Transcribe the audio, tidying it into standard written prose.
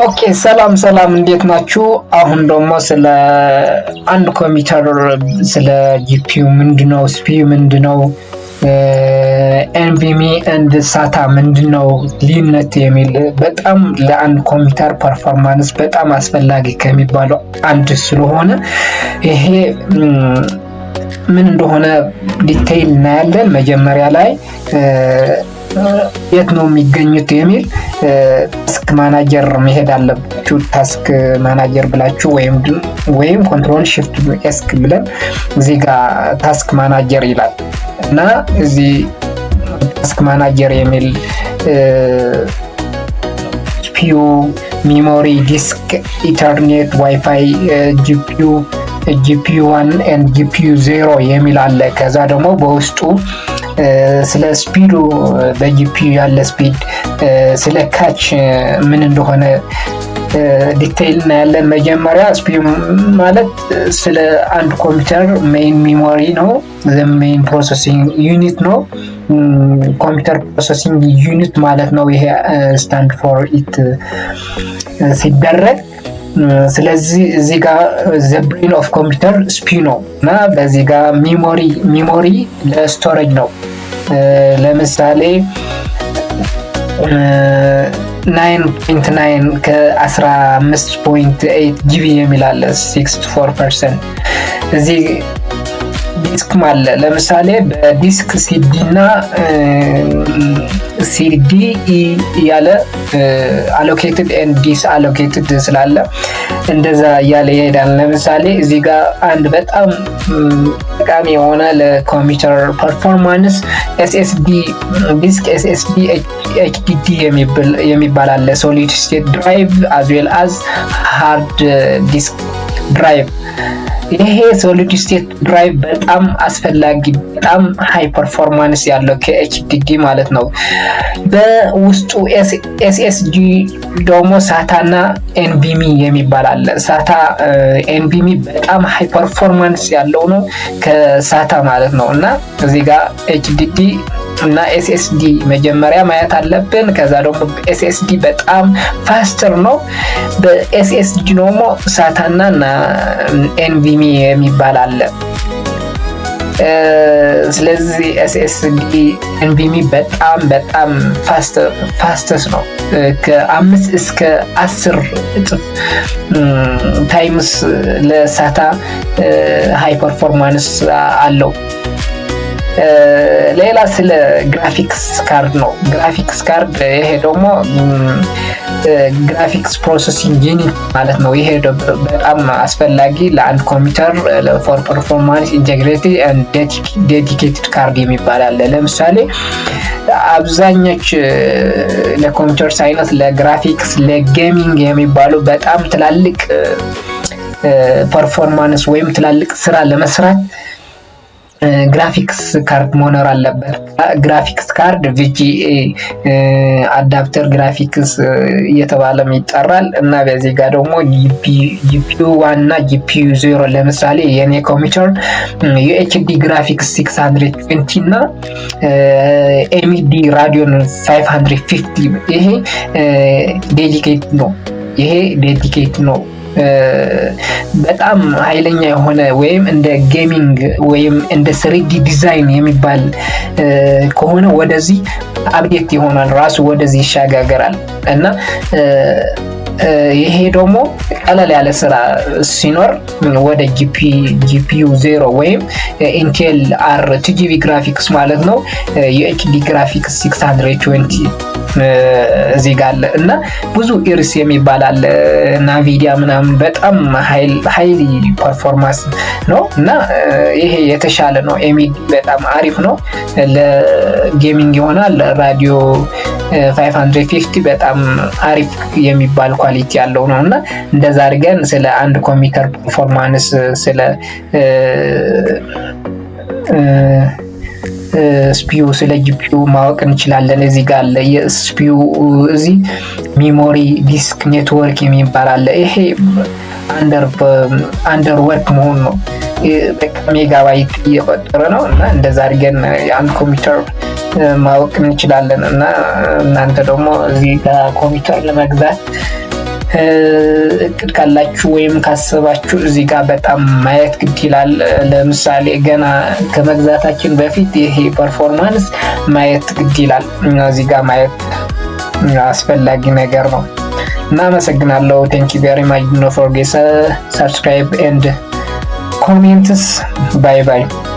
Okay፣ ሰላም ሰላም፣ እንዴት ናችሁ? አሁን ደግሞ ስለ አንድ ኮምፒውተር፣ ስለ GPU ምንድነው፣ CPU ምንድነው፣ NVMe and SATA ምንድነው ልዩነት የሚል፣ በጣም ለአንድ ኮምፒውተር performance በጣም አስፈላጊ ከሚባለው አንድ ስለሆነ ይሄ ምን እንደሆነ detail እናያለን። መጀመሪያ ላይ የት ነው የሚገኙት የሚል task manager መሄድ አለባችሁ። Task manager ብላችሁ ወይም control shift S ብለን እዚህ ጋር task manager ይላል እና እዚህ task manager የሚል CPU፣ memory፣ disk፣ ethernet፣ WiFi፣ GPU፣ GPU 1 and GPU 0 የሚል አለ። ከዛ ደግሞ በውስጡ ስለ speed ኡ፣ በ GPU ያለ speed፣ ስለ cache ምን እንደሆነ detail እናያለን። መጀመሪያ CPU ማለት ስለ አንድ ኮምፒውተር main memory ነው፣ main processing unit ነው። Computer processing unit ማለት ነው። ይሄ stand for it ሲደረግ፣ ስለዚህ እዚህ ጋር the brain of computer CPU ነው እና በዚህ ጋር memory ለ storage ነው። ለምሳሌ 9.9 ከ15.8 GB የሚል አለ፣ 64%። እዚህ ዲስክም አለ። ለምሳሌ በ disk CD እና CD E እያለ allocated and deallocated ስላለ እንደዛ እያለ ይሄዳል። ለምሳሌ እዚህ ጋር አንድ በጣም ጠቃሚ የሆነ ለኮምፒውተር performance SSD disk፣ SSD HDD የሚባል አለ። Solid state drive as well as hard disk drive። ይሄ solid state drive በጣም አስፈላጊ፣ በጣም high performance ያለው ከ HDD ማለት ነው። በውስጡ SSD ደግሞ SATA እና NVMe የሚባል አለ። SATA NVMe በጣም high performance ያለው ነው ከ SATA ማለት ነው። እና እዚህ ጋር HDD እና SSD መጀመሪያ ማየት አለብን። ከዛ ደግሞ SSD በጣም faster ነው። በ SSD ደግሞ SATA ና NVMe የሚባል አለ። ስለዚህ SSD NVMe በጣም በጣም fastest ነው። ከ5 እስከ 10 እጥፍ times ለ SATA high performance አለው። ሌላ ስለ graphics card ነው። Graphics card ይሄ ደግሞ graphics processing unit ማለት ነው። ይሄ በጣም አስፈላጊ ለአንድ ኮምፒውተር for performance integrity dedicated card የሚባል አለ። ለምሳሌ አብዛኞች ለ computer science፣ ለ graphics፣ ለ gaming የሚባሉ በጣም ትላልቅ performance ወይም ትላልቅ ስራ ለመስራት graphics card መኖር አለበት። Graphics card VGA adapter graphics እየተባለም ይጠራል እና በዚህ ጋር ደግሞ GPU 1 እና GPU 0። ለምሳሌ የኔ ኮምፒውተር UHD graphics 620 እና AMD Radeon 550። ይሄ dedicate ነው። ይሄ dedicate ነው። በጣም ኃይለኛ የሆነ ወይም እንደ gaming ወይም እንደ 3D design የሚባል ከሆነ ወደዚህ update ይሆናል፣ ራሱ ወደዚህ ይሸጋገራል። እና ይሄ ደግሞ ቀለል ያለ ስራ ሲኖር ወደ GPU 0 ወይም Intel R 2 GB graphics ማለት ነው። UHD graphics 620 እዚህ ጋር አለ እና ብዙ Iris የሚባል አለ፣ Nvidia ምናምን በጣም highly performance ነው እና ይሄ የተሻለ ነው። AMD በጣም አሪፍ ነው፣ ለ gaming ይሆናል። Radeon 550 በጣም አሪፍ የሚባል quality ያለው ነው እና እንደዛ አድርገን ስለ አንድ ኮምፒውተር performance፣ ስለ CPU፣ ስለ GPU ማወቅ እንችላለን። እዚህ ጋር አለ የ CPU፣ እዚህ memory፣ disk፣ network የሚባል አለ። ይሄ under work መሆን ነው። በቃ ሜጋባይት እየቆጠረ ነው እና እንደዛ አድርገን የአንድ ኮምፒውተር ማወቅ እንችላለን። እና እናንተ ደግሞ እዚህ ጋር ኮምፒውተር ለመግዛት እቅድ ካላችሁ ወይም ካሰባችሁ እዚህ ጋር በጣም ማየት ግድ ይላል። ለምሳሌ ገና ከመግዛታችን በፊት ይሄ performance ማየት ግድ ይላል። እዚህ ጋር ማየት አስፈላጊ ነገር ነው። እናመሰግናለሁ። Thank you very much. No forget subscribe and comments. Bye bye.